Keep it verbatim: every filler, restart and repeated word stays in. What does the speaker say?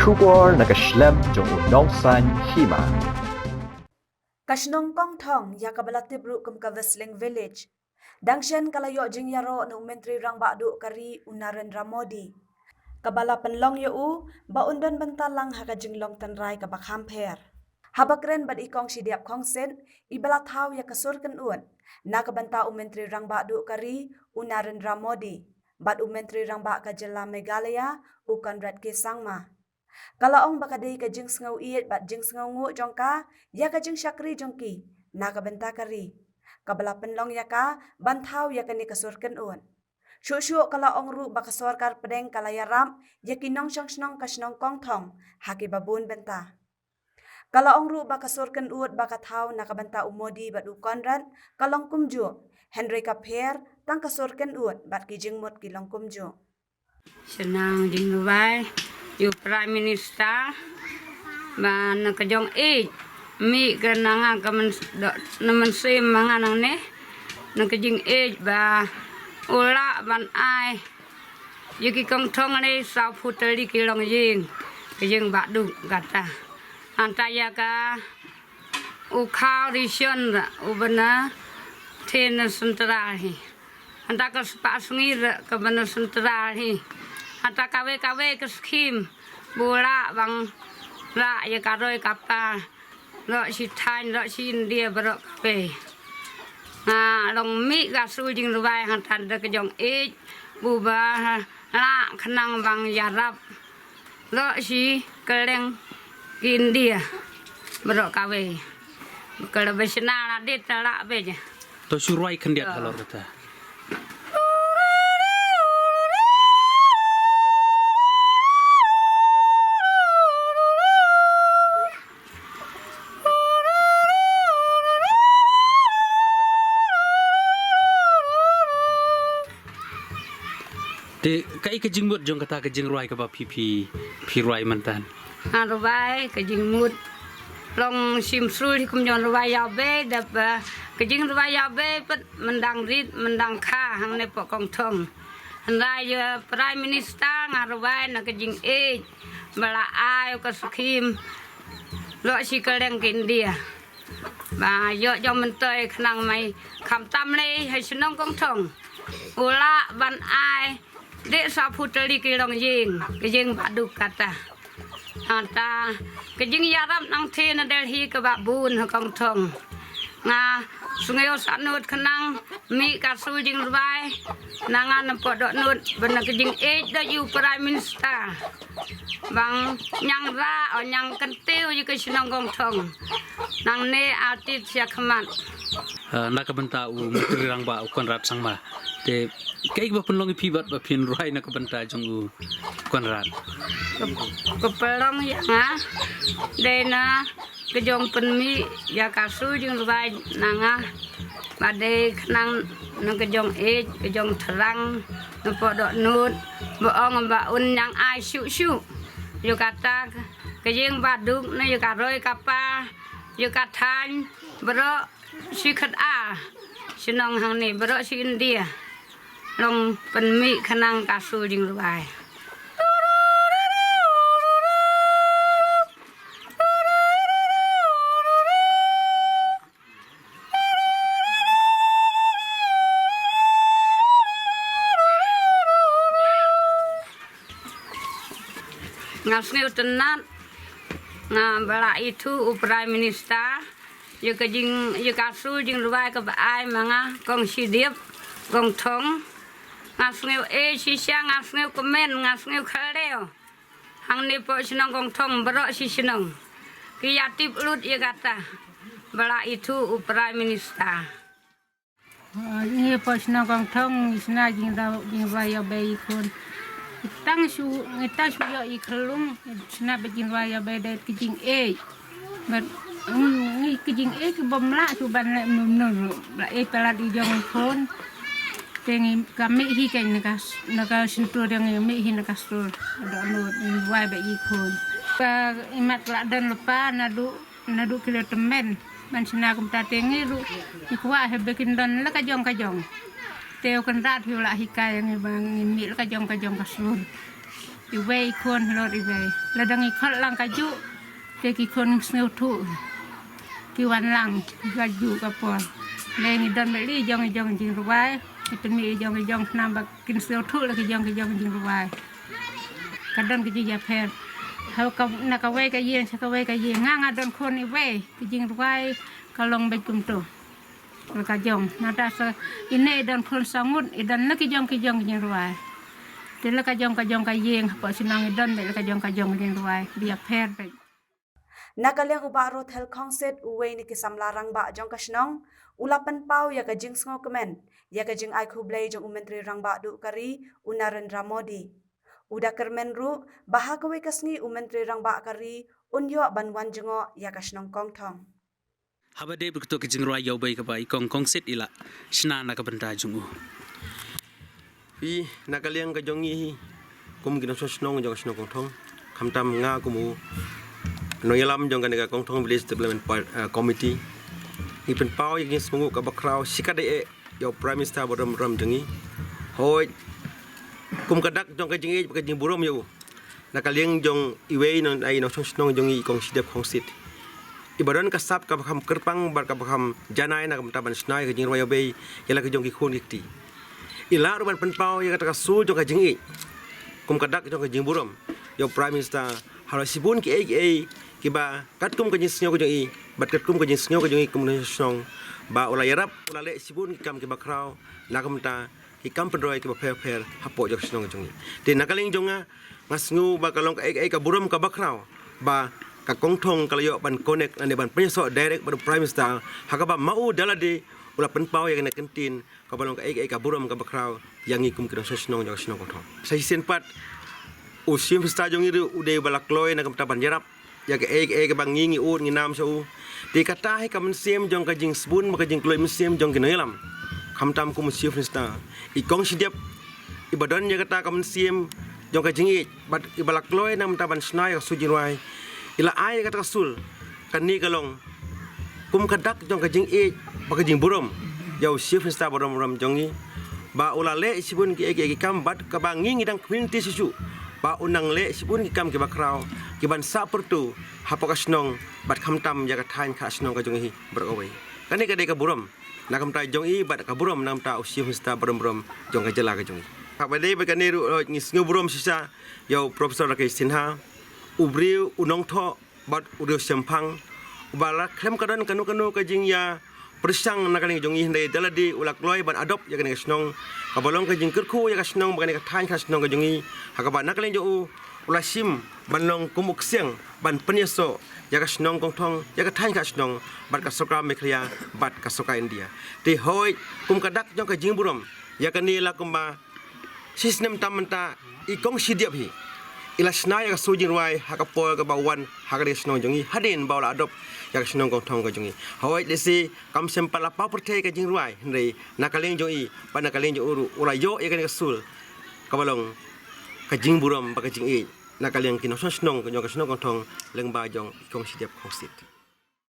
Khubor na ka shlem jong u Nongsaiñ Hima. Ka shnong Kongthong, ïa kaba la tip ruh kum ka Wesling Village, dang shen ka la ïoh jingïaroh na u Myntri Rangbah Duh ka ri u Narendra Modi, kaba la pynlong ïa u ba un don bynta lang ha ka jinglong tynrai kaba kham pher. Haba kren bad i Kong Shidiap Khongseit, iba la thaw ïa ka sur kynud na ka bynta u Myntri Rangbah Duh ka ri u Narendra Modi bad u Myntri Rangbah ka jylla Meghalaya u Conrad K Sangma, ka la ong ba ka dei ka jingsngew ïeit bad jingsngew nguh jong ka ïa ka jingshakri jong ki na ka bynta ka ri, kaba la pynlong ïa ka ban thaw ïa kane ka sur kynud. Shuh shuh ka la ong ruh ba ka sorkar pdeng ka la ïarap ïa ki nongshong shnong ka shnong Kongthong ha kiba bun bynta. Ka la ong ruh ba ka sur kynud ba ka thaw na ka bynta u Modi bad u Conrad ka long kumjuh, hynrei ka pher tang ka sur kynud bad ki jingmut ki long kumjuh. Shnong Jingrwai, ïa u Prime Minister, ba na ka jong ïeit, mih ka na nga ka myn-, do-, na mynsiem ma nga nangne, na ka jingïeit ba u lah ban ai ïa ki Kongthong ne saw phew tylli ki longïing, ka ïing Bah Duk kata. Hangta ïa ka u khaw ri shon ra u bana the na central hi. Hangta ka spah sngi ra ka bana central hi. Hangta kawei kawei ka skim ba u lah ban lah ïa ka roi ka par. Roh shi thaiñ, roh shi India, baroh kawei. Nga long mih ka sur jingrwai hangta da ka jong ïeit, ba u ba lah khnang ban ïarap roh shi kylleng ki India, baroh kawei. Ka la ba shna la dei ta lah beit. To shu rwai khyndiat halor kata. Te kaei ka jingmut jong kata ka jingrwai kaba phi, phi, phi rwai mynta? Nga rwai ka jingmut long shim shlur hi kum jong rwai ïa u Blei, dap, eh, ka jingrwai ïa u Blei pat myndang rit myndang kha hangne poh Kongthong. Hynrei ïa u Prime Minister nga rwai na ka jingïeit ba la ai ka skim roh shi kylleng ka India. Ba ïoh jong myntoi khnang mai khamtam lei ha shnong Kongthong u lah ban ai dei saw phew tylli ki longïing, ka ïing Bah Duk kata. Hangta ka jingïarap nangtei na Delhi kaba bun ha Kongthong. Nga sngew sahnud khnang mih ka sur jingrwai na nga na poh dohnud ba na ka jingïeit da ïa u Prime Minister. Bang ñiang rah, o ñiang kyntiew ïa ka shnong Kongthong. Nangne artist ïa khmat. Ah, na ka bynta u Myntri Rangbah u Conrad Sangma. Te kaei ba pynlong ïa phi bad ba phin rwai na ka bynta jong u Conrad? Ka, ka pynlong ïa nga dei na ka jong pynmih ïa ka sur jingrwai na nga. Ba dei khnang na ka jong ïeit, ka jong thrang, na poh dohnud, ba ong ba un ñiang ai shuh shuh. Ïa kata ka ïing Bah Duk ne ïa ka roi ka par, ïa ka thaiñ, baroh shi khat ar shnong hangne, baroh shi India. Long pynmih khnang ka sur jingrwai. Nga sngew tynnad, nga ba la ithuh u Prime Minister ïa ka jing, ïa ka sur jingrwai kaba ai ma nga Kong Shidiap Kongthong. Nga sngew eh shisha, nga sngew kmen, nga sngew khlem. Hangne poh shnong Kongthong baroh shi shnong ki ïa tip lut ïa kata ba la ithuh u Prime Minister. Ah, ngi poh shnong Kongthong ngi shna jingrwai, jingrwai ïa u Blei i khun. Ngi tang shu, ngi tang shu ïoh i khyllung, shna ba jingrwai ïa u Blei da ka jingïeit. Bad, mm, ngi ka jingïeit ki bym lah shu ban leh mynno mynno ruh. Ba eh palat i jong i khun. Te ngi ka mih hi ka na ka, na ka shyntur jong ngi mih hi na ka sur. Dohnud ngi rwai ba i khun. Ka imat la don lypa naduh, naduh ki la tymmen. Ban shna kumta te ngi ruh ngi kwah hi ba kin don la ka jong ka jong. Te u Conrad hi u la hikai ngi ba ngi mih la ka jong ka jong ka sur. Iwei i khun halor iwei. Lada ngi khot lang kajuh, te ki khun sngewthuh. Ki wan lang kajuh ka por. Lei ngi don beit i jong i jong jingrwai. Ngi pynmih i jong i jong khnang ba kin sngewthuh la ki jong ki jong jingrwai. Ka don ka jingïapher. Ha ka, na kawei ka ïing sha kawei ka ïing. Nga nga don khun iwei. Ki jingrwai ka long beit kumto. La ka jong. Nangta sa ine i don khun saw ngut, i don la ki jong ki jong jingrwai. Te la ka jong ka jong ka ïing hapoh shnong i don beit la ka jong ka jong jingrwai. Ba ïapher beit. Na ka liang u Bah Rothel Khongsit, uwei na ki samla rangbah jong ka shnong, u la pynpaw ïa ka jingsngewkmen ïa ka jingai khublei jong u Myntri Rangbah Duh ka ri, u Narendra Modi. U da kyrmen ruh ba ha kawei ka sngi u Myntri Rangbah ka ri un ïoh ban wan jngoh ïa ka shnong Kongthong. Haba dei bad kato ka jingrwai ïawbei kaba i Kong Khongsit i la shna na ka bynta jong u. Phi, na ka liang ka jong ngi hi, kum ki nongshong shnong jong ka shnong Kongthong, khamtam nga kum u nongïalam jong kane ka Kongthong Village Development Pa-, eh, Committee, ngi pynpaw ïa ka jingsngewnguh kaba khraw shikatdei eh ïa u Prime Minister ba rom rom jong ngi. Hooid, kum ka dak jong ka jingïeit bad ka jingburom ïa u, na ka liang jong iwei na i nongshong shnong jong ngi i Kong Shidep Khongsit, iba don ka sap kaba kham kyrpang bad kaba kham janai na ka bynta ban shna ïa ka jingrwai ïawbei ïa la ki jong ki khun ki kti. I lah ruh ban pynpaw ïa kata ka sur jong ka jingïeit kum ka dak jong ka jingburom ïa u Prime Minister halor shibun kiei kiei kiba katkum ka jingsngew ka jong i bad katkum ka jingsngew ka jong i kum u nongshong shnong, ba u la ïarap, u la leh shibun ki kam kiba khraw na ka bynta ki kam pynroi kiba pher pher hapoh jong ka shnong jong ngi. Te na ka liang jong nga, nga sngew ba ka long kaei kaei ka burom kaba khraw ba ka Kongthong ka la ïoh ban connect lane ban pynïasoh direct bad u Prime Minister, ha kaba ma u da lade u la pynpaw ïa kane ka kyntien, kaba long kaei kaei ka burom kaba khraw ïa ngi kum ki nongshong shnong jong ka shnong Kongthong. Sa shisien pat, u Chief Minister jong ngi ruh u dei uba la kloi na ka bynta ban ïarap ïa kaei kaei kaba ngi ngi ud ngi nam sha u. Te kata hi ka mynsiem jong ka jingsbun bad ka jingkloi mynsiem jong ki nongïalam, khamtam kum u Chief Minister, i Kong Shidep, iba don ïa kata ka mynsiem jong ka jingïeit bad iba la kloi na ka bynta ban shna ïa ka sur jingrwai, i la ai ïa kata ka sur. Kane ka long kum ka dak jong ka jingïeit bad ka jingburom ïa u Chief Minister ba rom rom jong ngi, ba u la leh shibun kiei kiei ki kam bad kaba ngi ngi dang kmen te shisha ba u nang leh shibun ki kam kiba khraw ki ban sah pyrto hapoh ka shnong bad khamtam ïa ka thaiñ ka shnong ka jong i baroh kawei. Kane ka dei ka burom na ka bynta jong i bad ka burom na ka bynta u Chief Minister ba rom rom jong ka jylla ka jong i. Haba dei bad kane ruh ngi sngewburom shisha ïa u Professor Rakesh Sinha, u briew u nongthoh bad u riewshemphang, uba la khlem ka don kano kano ka jingïapyrshang na ka liang jong i, hynrei da lade u la kloi ban adopt ïa kane ka shnong, kaba long ka jingkyrkhu ïa ka shnong bad kane ka thaiñ ka shnong ka jong i, ha kaba na ka liang jong u u la shim ban long kum u ksiang ban pynïasoh ïa ka shnong Kongthong, ïa ka thaiñ ka shnong bad ka sorkar Meghalaya bad ka sorkar India. Te hooid, kum ka dak jong ka jingburom ïa kane, la kumba shisnem tam mynta i Kong Shidep hi i la shna ïa ka sur jingrwai ha ka por kaba wan ha ka shnong jong i, hadien ba u la adopt ïa ka shnong Kongthong ka jong i. Hooid, lehse kam shym pat la paw pyrthei ka jingrwai, hynrei na ka liang jong i bad na ka liang jong u ruh u la ïoh ïa kane ka sur kaba long ka jingburom bad ka jingïeit na ka liang ki nongshong shnong jong ka shnong Kongthong lyngba jong i Kong Shidep Khongsit.